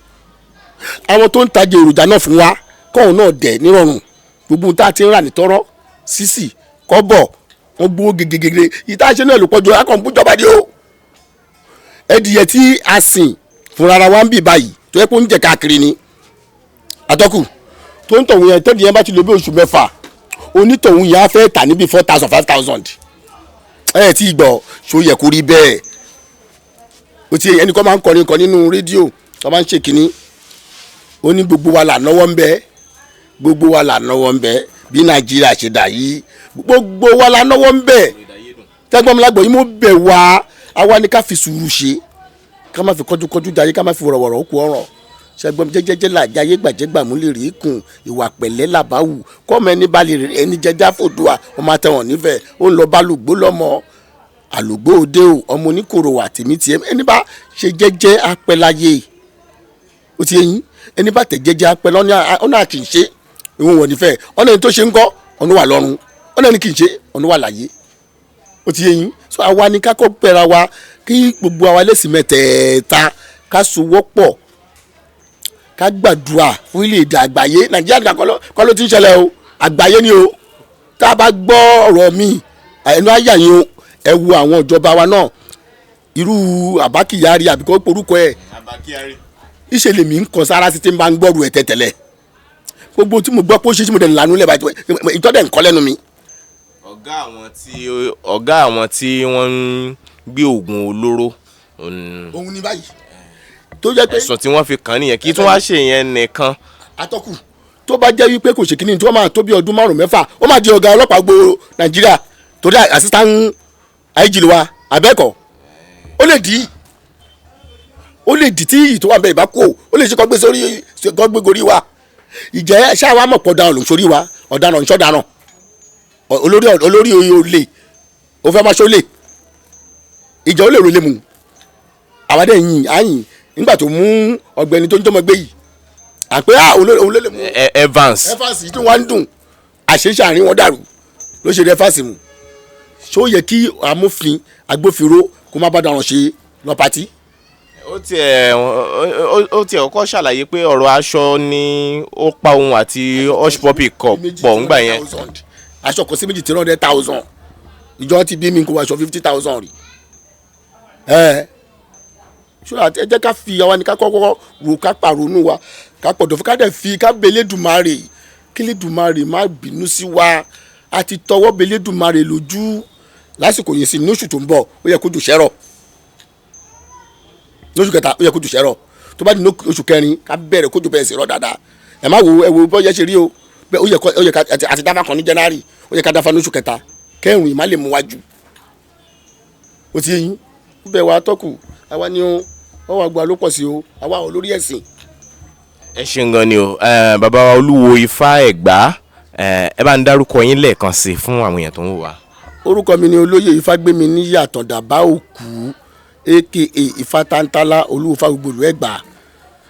Àwọn tó ń tajà èròjà náà fún wa, kọ́ọ̀hún náà dẹ̀ nírọ̀rùn. Gbogbo ohun tá a ti ń rà ní tọ́rọ́ sísì kọ́bọ̀, wọ́n gbówó gegegege. Ìta ṣe náà ló pọ̀jù akọ̀ǹbújọba ni o. Ẹdìyẹ tí a sìn fúnra wa ń bì báyìí, tó yẹ kó ń jẹ káàkiri ni atọ́kù tó ń tọ̀hún yẹn, tẹ́lẹ̀ yẹn bá ti lò bí oṣù 6, onítọ̀hún yẹn á fẹ́ tà níbi 4,000, 5,000. Ẹ tí gbọ́, ṣó yẹ kó rí bẹ́ẹ̀? O ti ẹnì kan máa ń kọrin kan nínú rédíò tó máa ń ṣe kínní, ó ní gbogbo wa là náwó ń bẹ, gbogbo wa là náwó ń bẹ, bí Nàìjíríà ṣe dà yìí, gbogbo wa là náwó ń bẹ. Tẹ́gbọ́n mi lágbọ̀n yìí, mo bẹ̀ wá, àwa ni ká fi sùúrù ṣe, ká má fi kọ́júkọ́jú jayé, ká má fi wọ̀rọ̀wọ̀rọ̀ kú ọ̀ràn. Ṣẹgbọ́n, jẹ́jẹ́jẹ́ là jayé, gbàjẹ́gbàmú lè rí kùn, ìwà pẹ̀lẹ́ làbáwù kọ́mọ ẹni bá lè rí ẹni jẹjá fòdùà, ọmọ àtẹwọ̀n nífẹ̀ẹ́ ó ń lọ bá lùgbó lọ́mọ àlùgbó òde o, ọmọ oníkòrò wà tèmi tiẹ̀. Ẹni bá ṣe jẹ́jẹ́ apẹ́láyé, ó ti yẹn. Ẹni bá tẹ̀ jẹ́jẹ́ apẹ́ lọ́nà kì í ṣe ìwọ̀n wọ̀ nífẹ̀ẹ́ ọ̀nà. Ẹni tó ṣe ń kọ́ ọ̀nà wà lọ́run, ọ̀nà ẹni kì í ṣe ọ̀nà wà láyé, ó ti yẹn. So àwa ni ká kọ́ pẹ́ra wa, kí gbogbo àwa lẹ́sìn mẹ́tẹ̀ẹ̀ta ká sowọ́pọ̀, ká gbàdúrà fún ilé-èdè àgbáyé. Nàìjíríà nìkan kọ́ ló ti ń ṣẹlẹ̀ o, àgbáyé ni o. Tá a bá gbọ́ ọ̀rọ̀ mi, ẹnu àyà yín o. Ẹ wo àwọn ìjọba wa náà, irú Abba Kyari àbí kò porúkọ ẹ̀, ìṣe lèmi ń kọ sára sí tí n bá ń gbọ́rù ẹ̀ tẹ̀tẹ̀lẹ̀. Gbogbo tí mo gbọ́ pé ó ṣe tí mo dẹ̀ lànà lẹ̀ báyìí, ìtọ́dẹ̀ ń kọ́ lẹ́nu mi. Ọ̀gá àwọn tí wọ́n ń gbé oògùn olóró. Òun ní báyìí tó jẹ́ pé ẹ̀sùn tí wọ́n fi kàn án nìyẹn, kí tún wá ṣe yẹn nìkan. Atọ́kù, tó bá jẹ́ wípé kò ṣe kínní tí wọ́n máa tó bí ọdún 5, 6, ó máa di ọ̀gá ọlọ́pàá gbogbo Nàìjíríà, torí assistant IG ló wa abẹ́ẹ̀kọ́. Ó lè dì tí ìtò wà bẹ́ẹ̀ ìbá kú, ó lè ṣe kọ́ gbé sórí, kọ́ gbé gorí wa. Ìjẹ́ ṣáà wàá mọ̀ pọ̀ ọ̀daràn ló ń sórí wa, ọ̀daràn ń ṣọ̀daràn, olórí olórí olè, ó fẹ́ máa ṣólè, ìjẹ́ ó lè rò lè mú àwọn adé yìn áyìn nígbà tó mú ọ̀gbẹ́ni tó ń jọmọ gbé yìí, àpé à òun ló lè mú. Evans. Evans yìí tí wọ́n ń dùn, àṣeṣe àárín wọn dàrú ló ṣe Evans mú. Ṣó yẹ kí amófin agbófinró kó má bá daràn ṣe lọ party? Ó tiẹ̀ kọ́kọ́ ṣàlàyé pé ọ̀rọ̀ aṣọ ni ó pa òun àti Hushpuppi kọ̀ pọ̀ ńgbà yẹn. Aṣọ kan sí méjì, 300,000. Ìjọ ti bí mi kó aṣọ 50,000 rí. Ẹ ṣó ẹ jẹ́ ká fi àwa ní ká kọ́kọ́ wò, ká pàrònú wa, ká pọ̀dọ̀ fún, ká dẹ̀ fi ká bẹ Elédùmarè, kí Elédùmarè má bínú sí wa. A ti tọwọ́ bẹ Elédùmarè lójú lásìkò yìí sí. Ní oṣù tó ń bọ̀, ó yẹ kó jù sẹ́rọ̀. Lóṣù kẹta, ó yẹ kó jù sẹ́rọ̀. Tó bá di ní oṣù kẹrin, ká bẹ̀rẹ̀ kójú bẹ̀rẹ̀ sí rọ̀ dáadáa. Ẹ má wo, ẹ wo bọ́ yẹ ṣe rí o. Bẹ́ẹ̀ ó yẹ ká àti dáfà kan ní January, ó yẹ ká dáfà ní oṣù kẹta, kẹrin má lè mú wájú. Ó ti yín bẹ́ẹ̀ wá tọ́kù, àwa ni o, wọ́n wá gba ló pọ̀ sí o, àwa ò lórí ẹ̀sìn. Ẹ ṣeun gan ni o, bàbá wa Olúwo Ifá Ẹ̀gbá. Ẹ bá ń dárúkọ yín lẹ́ẹ̀kan sí i fún àwọn èèyàn tó ń wò wá. Orúkọ mi ni Olóyè Ifágbémi níyì Àtàndàbá Òkú, aka Ifá Tántálá, Olúwo gbogbo ìlú Ẹ̀gbá.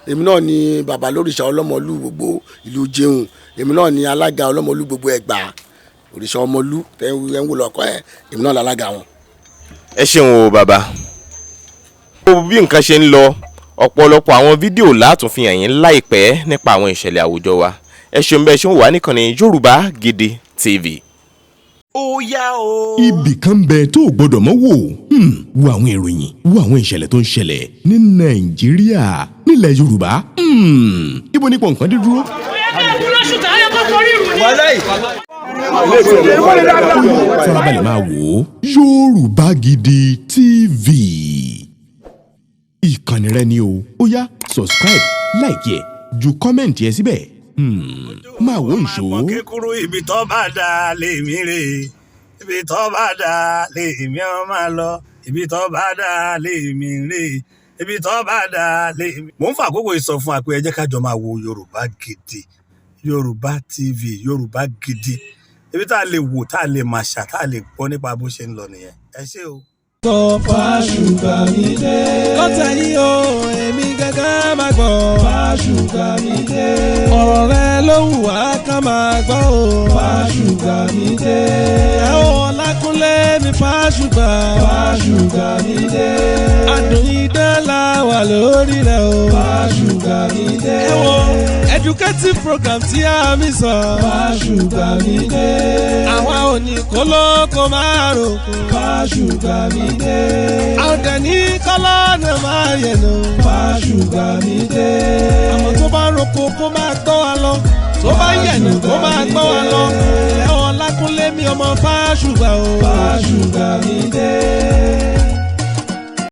Èmi náà ni bàbá lórìṣà ọlọ́mọlú gbogbo ìlú Jẹun. Èmi náà ni alága ọlọ́mọlú gbogbo Ẹ̀gbá, òrìṣà ọmọlú tẹ́ ń wò lọ́kọ́ ẹ̀, èmi náà lálága wọn. Ẹ ṣeun o, bàbá. Gbogbo bí nǹkan ṣe ń lọ, ọ̀pọ̀lọpọ̀ àwọn fídíò látún fi hàn yín láìpẹ́ nípa àwọn ìṣẹ̀lẹ̀ àwùjọ wa. Ẹ ṣeun bẹ́ẹ̀ ṣe ń wà níkànnì Yorùbá Gidi TV. Ó yá o. Ibì kan bẹ tó o gbọdọ̀ mọ́ wò. Wo àwọn ìròyìn, wo àwọn ìṣẹ̀lẹ̀ tó ń ṣẹlẹ̀ ní Nàìjíríà, nílẹ̀ Yorùbá. Ibo nípò nǹkan dé dúró. Farabalẹ̀ máa wò ó, Yorùbá Gidi TV, ìkànnì rẹ ni o. Ó yá, subscribe, like ẹ̀, ju comment ẹ síbẹ̀. Máa wò ìṣó. Kékeré, ibi tó bá dà lèmi rè, ibi tó bá dà lèmi ọ máa lọ, ibi tó bá dà lèmi rè, ibi tó bá dà lèmi. Mò ń fa àkókò yìí sọ fún wa pé ẹ jẹ́ ká jọ máa wo Yorùbá Gidi. Yorùbá TV, Yorùbá gidi, ibi tá a lè wò, tá a lè màṣà, tá a lè gbọ́ nípa bó ṣe ń lọ nìyẹn. Ẹ ṣé o. Gbọ́ Fáṣùgbàmídé. Lọ́tẹ̀ yìí o, èmi gángan máa gbọ́. Fáṣùgbàmídé. Ọ̀rọ̀ rẹ ló wù wá ká máa gbọ́ o. Fáṣùgbàmídé. Ẹ ò Ọlákúnlé mi Fáṣùgbà. Fáṣùgbàmídé. Adùn idán la wà lórí rẹ o. Fáṣùgbàmídé. Ẹ wo educative program tí a mi sọ. Fáṣùgbàmídé. Àwa ò ní kólókó máa ròkó. Fáṣùgbàmídé. Àwọn dẹ̀ ní kọ́lọ́nà máa yẹ̀nà. Fáṣùgbàmídé. Àmọ́ tó bá roko kó máa gbọ́ wa lọ. Tó bá yẹ̀nà kó máa gbọ́ wa lọ. Ẹ̀wọ̀n Lákúnlé mi ọmọ Fáṣùgbà o. Fáṣùgbàmídé.